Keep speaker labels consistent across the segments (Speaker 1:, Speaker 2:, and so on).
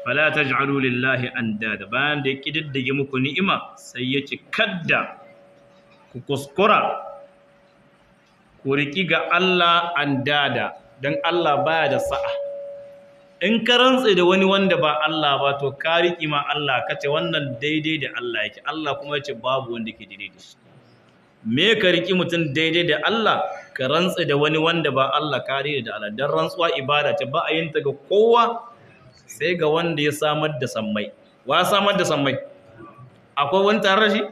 Speaker 1: Fala taj'alu lillahi andada, bayan da ya kididdige muku ni'ima sai ya ce kadda ku kuskura ku riki ga Allah andada, dan Allah baya da sa'a. In ka rantse da wani wanda ba Allah ba, to ka riki ma Allah, kace wannan daidai da Allah yake. Allah kuma yace babu wanda ke daidai da shi. Me ka riki mutum daidai da Allah? Ka rantse da wani wanda ba Allah, ka daidai da Allah. Dan rantsuwa ibada ce, ba a yin ta ga kowa sai ga wanda ya samar da sammai. Wa samar da sammai? Akwai wani tare shi?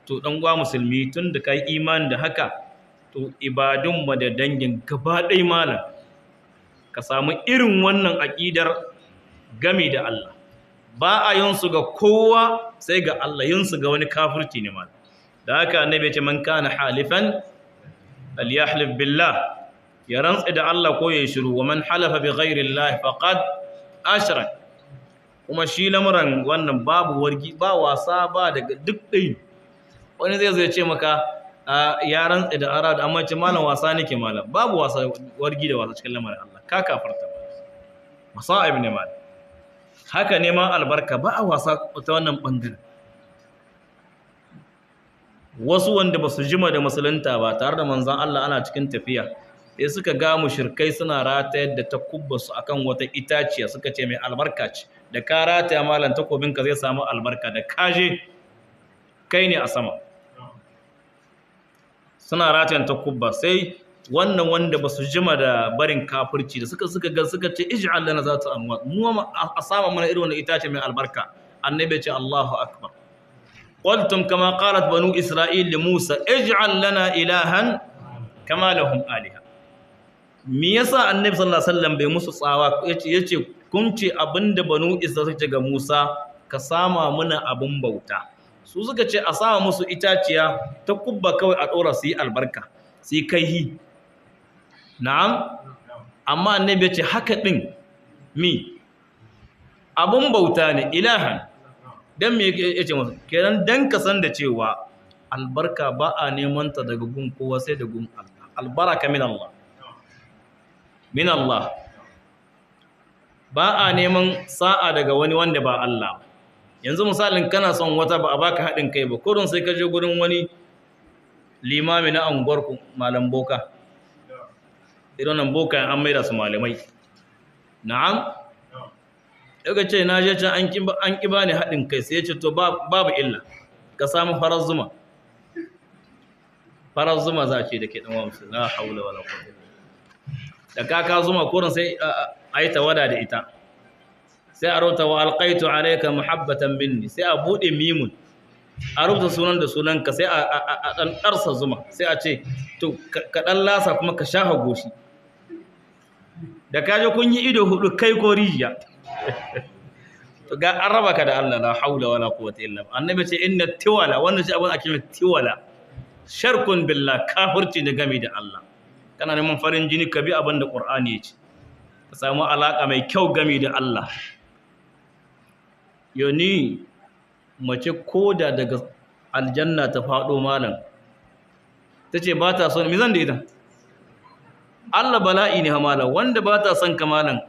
Speaker 1: To dan uwa musulmi, tun da kai imani da haka, to ibadun mu da dangin gaba ɗaya malam, ka samu irin wannan aƙidar gami da Allah. Ba a yin su ga kowa sai ga Allah, yin su ga wani kafirci ne malam. Da haka annabi ya ce man kana halifan falyahlif billah, ya rantsa da Allah ko ya shiru. Wa man halafa bi ghairi Allah faqad ashrak. Kuma shi lamuran wannan babu wargi, ba wasa, ba daga duk ɗaya. Wani zai zo ya ce maka ya rantsa da arad, amma ce malam wasa nake malam. Babu wasa, wargi da wasa cikin lamarin Allah, ka kafarta. Masa'ib ne malam. Haka neman albarka ba a wasa ta wannan bangaren. Wasu wanda ba su jima da musulunta ba, tare da manzon Allah ana cikin tafiya, sai suka ga mushrikai suna ratayar da takubbansu akan wata itaciya, suka ce mai albarka ce, da ka rataya malam takobinka zai samu albarka, da kaje kai ne a sama. Suna ratayan takubba, sai wannan wanda ba su jima da barin kafirci da suka ga suka ce ij'al lana zata anwat, mu ma a sama mana irin wannan itace mai albarka. Annabi ya ce Allahu akbar. Qultum kama qalat banu isra'il li Musa ij'al lana ilahan kama lahum aliha. Me yasa annabi sallallahu alaihi wasallam bai musu tsawa? Yace kun ce abinda banu isra'il suka ce ga Musa, ka sama mana abun bauta. Su suka ce a sama musu itaciya ta kubba kawai a dora su yi albarka, su yi kaihi. Na'am, amma annabi ya ce haka din mi abun bauta ne, ilahan. Dan me yace musu? Kenan dan ka san da cewa albarka ba a neman ta daga gun kowa sai da gun Allah. Albaraka min Allah. Min Allah. Ba a neman sa'a daga wani wanda ba Allah. Yanzu misalin kana son wata ba a baka haɗin kai ba, kurin sai ka je gurin wani limami na anguwarku, malam boka. Irin nan boka an maida su malamai. Na'am. Daga ce na je can an ki bani haɗin kai, sai ya ce to babu illa, ka samu farar zuma. Farar zuma za a ce da ke ɗan wa musu, la haula wala quwwata illa billah. Da kaka zuma kurin sai a yi tawada da ita. Sai a rubuta wa alqaitu alayka muhabbatan minni, sai a buɗe mimun, a rubuta sunan da sunanka, sai a ɗan ɗarsa zuma, sai a ce to ka ɗan lasa kuma ka shafa goshi. Da ka je kun yi ido hudu kai ko rijiya. To ga an raba ka da Allah, la haula wala quwwata illa billah. Annabi ce inna tiwala, wannan shi abin ake cewa tiwala, sharkun billah, kafirci ne game da Allah. Kana neman farin jini, ka bi abin da Qur'ani ya ce, ka samu alaka mai kyau game da Allah. Yoni mace koda daga aljanna ta faɗo malam, ta ce ba ta son, me zan da ita? Allah bala'i ne malam, wanda ba ta son ka malam,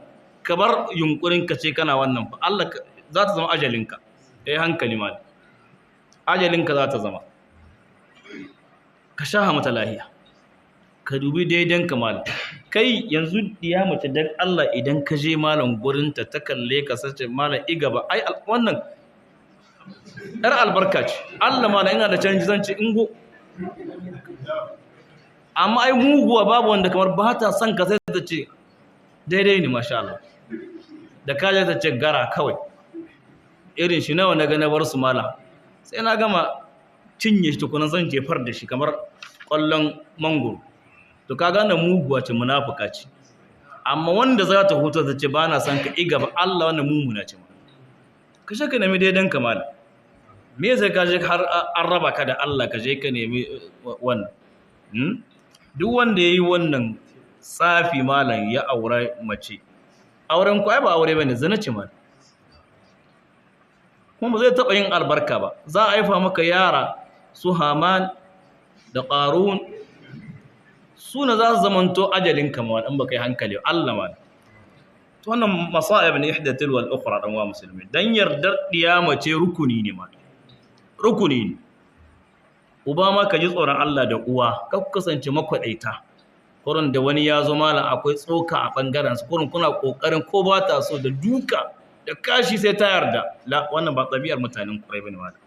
Speaker 1: ka bar yunkurin ka ce kana wannan fa, Allah za ta zama ajalinka. Kai hankali malam, ajalinka za ta zama. Ka shaha mata lahiya, ka dubi daidan ka malam. Kai yanzu diya mace dan Allah idan ka je malam gurinta ta kalle ka sace malam iga ba, ai wannan yar albarka ce. Allah malam ina da canji zan ce ingo. Amma ai muguwa babu wanda kamar ba ta son ka sai ta ce daidai ne masha Allah. Da ka je ta ce gara kawai. Irin shi nawa na ga na bar su malam. Sai na gama cinye shi tukunan zan jefar da shi kamar ƙwallon mangoro. To ka gane muguwa ce, munafuka ce. Amma wanda za ta huta ta ce ba na son ka iga ba, Allah wannan mumuna ce. Ka je ka nemi daidan ka malam. Me zai ka je har an raba ka da Allah ka je ka nemi wannan? Duk wanda ya yi wannan tsafi malam ya aure mace. Auren ku ai ba aure bane, zina ce malam. Kuma ba zai taɓa yin albarka ba. Za a haifa maka yara su Haman da Qarun, su ne za su zamanto ajalin ka ma in baka yi hankali ba. Allah ma. To wannan masa'ib ne ihda tilwa al-ukhra, dan wa musulmi. Dan yardar diyama ce rukuni ne ma. Rukuni ne. Uba ma ka ji tsoron Allah da uwa, ka kasance makwadaita. Kurun da wani ya zo malam akwai tsoka a bangaren su, kurun kuna kokarin ko ba ta so da duka da kashi sai ta yarda. La, wannan ba ɗabi'ar mutanen ƙwarai bane malam.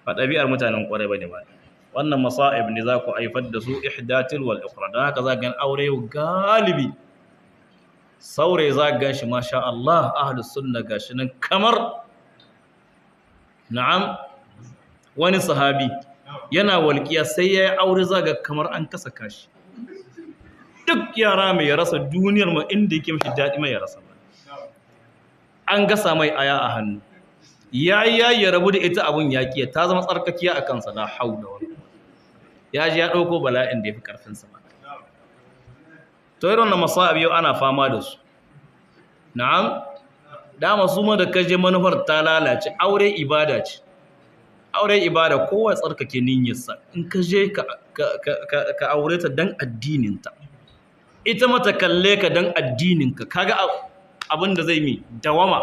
Speaker 1: Ba ɗabi'ar mutanen ƙwarai bane malam. Wannan masa'ib ne za ku haifar da su ihdatil wal ukhra. Dan haka za ka ga aure yau galibi saurayi za ka gan shi masha Allah ahlus sunna gashi nan kamar na'am wani sahabi yana walƙiya, sai ya yi aure za ga kamar an kasa kashi. Duk yara mai ya rasa duniyar ma inda yake mishi daɗi mai ya rasa ba. An gasa mai aya a hannu. Ya yi ya rabu da ita, abun ya ƙiya, ta zama tsarkakiya a kansa, la haula wala. Ya ji ya ɗauko bala'in da ya fi ƙarfinsa ba. To irin wannan masa'ib yau ana fama da su. Na'am, dama su ma da kaje manufar ta lalace, aure ibada ce. Aure ibada, kowa tsarkake niyyarsa. In ka je ka aure ta dan addininta, ita mata kalle ka dan addininka, kaga abin da zai mi dawama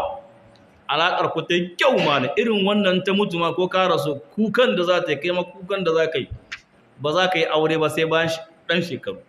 Speaker 1: alaƙar ku ta kyau ma. Da irin wannan ta mutu ma ko ka rasu, kukan da za ta yi, kai ma kukan da za ka yi, ba za ka yi aure ba sai bayan ɗan shekaru.